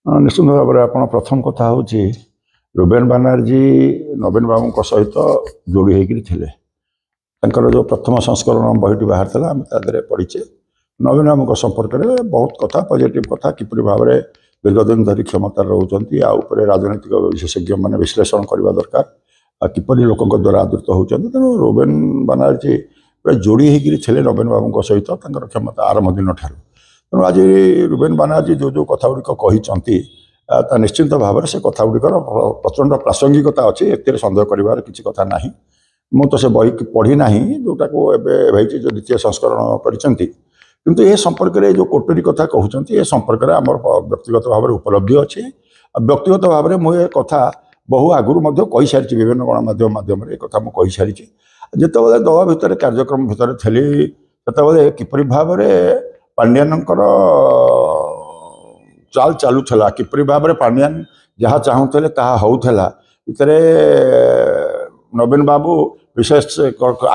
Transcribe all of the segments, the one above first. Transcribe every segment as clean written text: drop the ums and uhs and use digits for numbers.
ନିଶ୍ଚିତ ଭାବରେ ଆପଣ ପ୍ରଥମ କଥା ହେଉଛି, ରୁବେନ ବାନାର୍ଜୀ ନବୀନ ବାବୁଙ୍କ ସହିତ ଯୋଡ଼ି ହେଇକିରି ଥିଲେ। ତାଙ୍କର ଯେଉଁ ପ୍ରଥମ ସଂସ୍କରଣ ବହିଟି ବାହାରିଥିଲା, ଆମେ ତା ଦେହରେ ପଢ଼ିଛେ ନବୀନ ବାବୁଙ୍କ ସମ୍ପର୍କରେ ବହୁତ କଥା, ପଜିଟିଭ୍ କଥା, କିପରି ଭାବରେ ଦୀର୍ଘ ଦିନ ଧରି କ୍ଷମତାରେ ରହୁଛନ୍ତି, ଆଉ ଉପରେ ରାଜନୈତିକ ବିଶେଷଜ୍ଞମାନେ ବିଶ୍ଳେଷଣ କରିବା ଦରକାର, ଆଉ କିପରି ଲୋକଙ୍କ ଦ୍ୱାରା ଆଦୃତ ହେଉଛନ୍ତି। ତେଣୁ ରୁବେନ ବାନାର୍ଜୀ ପୁରା ଯୋଡ଼ି ହେଇକିରି ଥିଲେ ନବୀନ ବାବୁଙ୍କ ସହିତ ତାଙ୍କର କ୍ଷମତା ଆରମ୍ଭ ଦିନଠାରୁ। ତେଣୁ ଆଜି ରୁବେନ ବାନାର୍ଜୀ ଯେଉଁ ଯେଉଁ କଥା ଗୁଡ଼ିକ କହିଛନ୍ତି, ତା ନିଶ୍ଚିନ୍ତ ଭାବରେ ସେ କଥା ଗୁଡ଼ିକର ପ୍ରଚଣ୍ଡ ପ୍ରାସଙ୍ଗିକତା ଅଛି, ଏଥିରେ ସନ୍ଦେହ କରିବାର କିଛି କଥା ନାହିଁ। ମୁଁ ତ ସେ ବହି ପଢ଼ି ନାହିଁ, ଯେଉଁଟାକୁ ଏବେ ହେଇଛି, ଯେଉଁ ଦ୍ୱିତୀୟ ସଂସ୍କରଣ କରିଛନ୍ତି। କିନ୍ତୁ ଏ ସମ୍ପର୍କରେ ଯେଉଁ କୋଟରୀ କଥା କହୁଛନ୍ତି, ଏ ସମ୍ପର୍କରେ ଆମର ବ୍ୟକ୍ତିଗତ ଭାବରେ ଉପଲବ୍ଧି ଅଛି। ଆଉ ବ୍ୟକ୍ତିଗତ ଭାବରେ ମୁଁ ଏ କଥା ବହୁ ଆଗରୁ ମଧ୍ୟ କହିସାରିଛି, ବିଭିନ୍ନ ଗଣମାଧ୍ୟମ ମାଧ୍ୟମରେ ଏ କଥା ମୁଁ କହିସାରିଛି। ଯେତେବେଳେ ଦଳ ଭିତରେ କାର୍ଯ୍ୟକ୍ରମ ଭିତରେ ଥିଲି, ସେତେବେଳେ କିପରି ଭାବରେ ପାଣ୍ଡିଆନଙ୍କର ଚାଲ ଚାଲୁଥିଲା, କିପରି ଭାବରେ ପାଣ୍ଡିଆନ ଯାହା ଚାହୁଁଥିଲେ ତାହା ହେଉଥିଲା, ଏଥିରେ ନବୀନ ବାବୁ ବିଶେଷ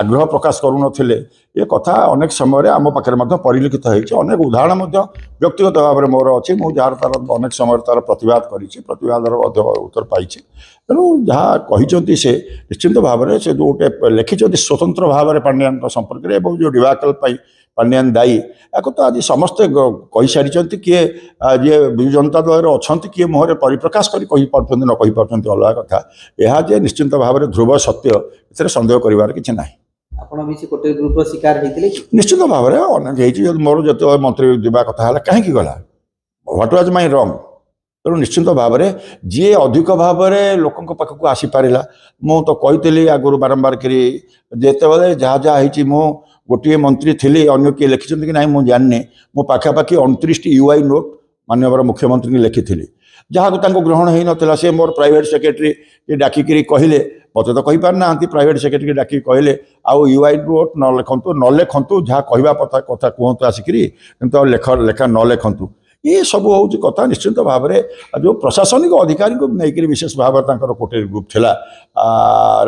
ଆଗ୍ରହ ପ୍ରକାଶ କରୁନଥିଲେ, ଏ କଥା ଅନେକ ସମୟରେ ଆମ ପାଖରେ ମଧ୍ୟ ପରିଲିଖିତ ହେଇଛି। ଅନେକ ଉଦାହରଣ ମଧ୍ୟ ବ୍ୟକ୍ତିଗତ ଭାବରେ ମୋର ଅଛି। ମୁଁ ଯାହାର ତାର ଅନେକ ସମୟରେ ତାର ପ୍ରତିବାଦ କରିଛି, ପ୍ରତିବାଦର ମଧ୍ୟ ଉତ୍ତର ପାଇଛି। ତେଣୁ ଯାହା କହିଛନ୍ତି ସେ ନିଶ୍ଚିନ୍ତ ଭାବରେ, ସେ ଯେଉଁ ଗୋଟେ ଲେଖିଛନ୍ତି ସ୍ୱତନ୍ତ୍ର ଭାବରେ ପାଣ୍ଡିଆନଙ୍କ ସମ୍ପର୍କରେ ଏବଂ ଯେଉଁ ଡିବାକଲ ପାଇଁ ପାଣ୍ଡିଆନ ଦାୟୀ, ୟାକୁ ତ ଆଜି ସମସ୍ତେ କହିସାରିଛନ୍ତି। କିଏ ଯିଏ ବିଜୁ ଜନତା ଦଳରେ ଅଛନ୍ତି, କିଏ ମୁହଁରେ ପରିପ୍ରକାଶ କରି କହିପାରୁଛନ୍ତି, ନ କହିପାରୁଛନ୍ତି ଅଲଗା କଥା। ଏହା ଯେ ନିଶ୍ଚିନ୍ତ ଭାବରେ ଧ୍ରୁବ ସତ୍ୟ, ଏଥିରେ ସନ୍ଦେହ କରିବାର କିଛି ନାହିଁ। ଆପଣ ବି ସେ କୋଟରୀ ଗ୍ରୁପର ଶିକାର ହେଇଥିଲେ କି? ନିଶ୍ଚିତ ଭାବରେ ଅନେକ ହେଇଛି। ଯଦି ମୋର ଯେତେବେଳେ ମନ୍ତ୍ରୀ ଯିବା କଥା ହେଲା, କାହିଁକି ଗଲା? What was my wrong? ତେଣୁ ନିଶ୍ଚିନ୍ତ ଭାବରେ ଯିଏ ଅଧିକ ଭାବରେ ଲୋକଙ୍କ ପାଖକୁ ଆସିପାରିଲା, ମୁଁ ତ କହିଥିଲି ଆଗରୁ ବାରମ୍ବାର କରି, ଯେତେବେଳେ ଯାହା ଯାହା ହେଇଛି, ମୁଁ ଗୋଟିଏ ମନ୍ତ୍ରୀ ଥିଲି, ଅନ୍ୟ କିଏ ଲେଖିଛନ୍ତି କି ନାହିଁ ମୁଁ ଜାଣିନି, ମୁଁ ପାଖାପାଖି 29ଟି ୟୁଆଇ ନୋଟ୍ ମାନ୍ୟବର ମୁଖ୍ୟମନ୍ତ୍ରୀଙ୍କୁ ଲେଖିଥିଲି, ଯାହାକୁ ତାଙ୍କୁ ଗ୍ରହଣ ହେଇନଥିଲା। ସେ ମୋର ପ୍ରାଇଭେଟ୍ ସେକ୍ରେଟାରୀ ଡାକିକିରି କହିଲେ, ମୋତେ ତ କହିପାରିନାହାନ୍ତି, ପ୍ରାଇଭେଟ୍ ସେକ୍ରେଟାରୀ ଡାକିକି କହିଲେ, ଆଉ ୟୁଆଇ ନୋଟ୍ ନ ଲେଖନ୍ତୁ, ନ ଲେଖନ୍ତୁ, ଯାହା କହିବା କଥା କଥା କୁହନ୍ତୁ ଆସିକିରି, କିନ୍ତୁ ଆଉ ଲେଖା ନ ଲେଖନ୍ତୁ। ଏ ସବୁ ହେଉଛି କଥା। ନିଶ୍ଚିନ୍ତ ଭାବରେ ଯେଉଁ ପ୍ରଶାସନିକ ଅଧିକାରୀଙ୍କୁ ନେଇକରି ବିଶେଷ ଭାବରେ ତାଙ୍କର କୋଟେରୀ ଗ୍ରୁପ୍ ଥିଲା,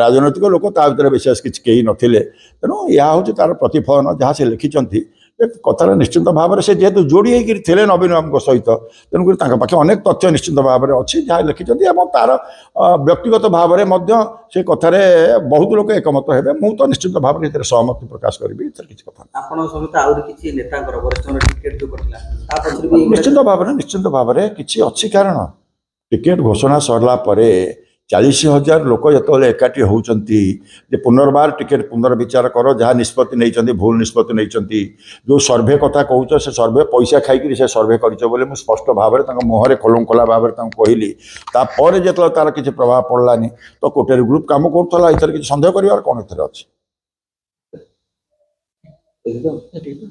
ରାଜନୈତିକ ଲୋକ ତା ଭିତରେ ବିଶେଷ କିଛି କେହି ନଥିଲେ। ତେଣୁ ଏହା ହେଉଛି ତାର ପ୍ରତିଫଳନ ଯାହା ସେ ଲେଖିଛନ୍ତି। ଏ କଥାରେ ନିଶ୍ଚିନ୍ତ ଭାବରେ ସେ ଯେହେତୁ ଯୋଡ଼ି ହେଇକିରି ଥିଲେ ନବୀନ ବାବୁଙ୍କ ସହିତ, ତେଣୁକରି ତାଙ୍କ ପାଖେ ଅନେକ ତଥ୍ୟ ନିଶ୍ଚିନ୍ତ ଭାବରେ ଅଛି ଯାହା ଲେଖିଛନ୍ତି, ଏବଂ ତାର ବ୍ୟକ୍ତିଗତ ଭାବରେ ମଧ୍ୟ ସେ କଥାରେ ବହୁତ ଲୋକ ଏକମତ ହେବେ। ମୁଁ ତ ନିଶ୍ଚିନ୍ତ ଭାବରେ ଏଥିରେ ସହମତି ପ୍ରକାଶ କରିବି, ଏଥିରେ କିଛି କଥା ନାହିଁ। ଆପଣଙ୍କ ସମେତ ଆହୁରି କିଛି ନେତାଙ୍କର, ବରିଷ୍ଠଙ୍କର ଟିକେଟ୍ ଯୋଉ କଟିଲା, ତା ପଛରେ ବି ନିଶ୍ଚିନ୍ତ ଭାବରେ କିଛି ଅଛି। କାରଣ ଟିକେଟ୍ ଘୋଷଣା ସରିଲା ପରେ 40,000 ଲୋକ ଯେତେବେଳେ ଏକାଠି ହେଉଛନ୍ତି ଯେ ପୁନର୍ବାର ଟିକେଟ୍ ପୁନର୍ବିଚାର କର, ଯାହା ନିଷ୍ପତ୍ତି ନେଇଛନ୍ତି ଭୁଲ ନିଷ୍ପତ୍ତି ନେଇଛନ୍ତି, ଯେଉଁ ସର୍ଭେ କଥା କହୁଛ, ସେ ସର୍ଭେ ପଇସା ଖାଇକିରି ସେ ସର୍ଭେ କରିଛ ବୋଲି ମୁଁ ସ୍ପଷ୍ଟ ଭାବରେ ତାଙ୍କ ମୁହଁରେ ଖୋଲମ ଖୋଲା ଭାବରେ ତାଙ୍କୁ କହିଲି। ତାପରେ ଯେତେବେଳେ ତାର କିଛି ପ୍ରଭାବ ପଡ଼ିଲାନି, ତ କୋଟେରୀ ଗ୍ରୁପ୍ କାମ କରୁଥିଲା, ଏଥିରେ କିଛି ସନ୍ଦେହ କରିବାର କ'ଣ ଏଥିରେ ଅଛି? ଏତିକି ତ?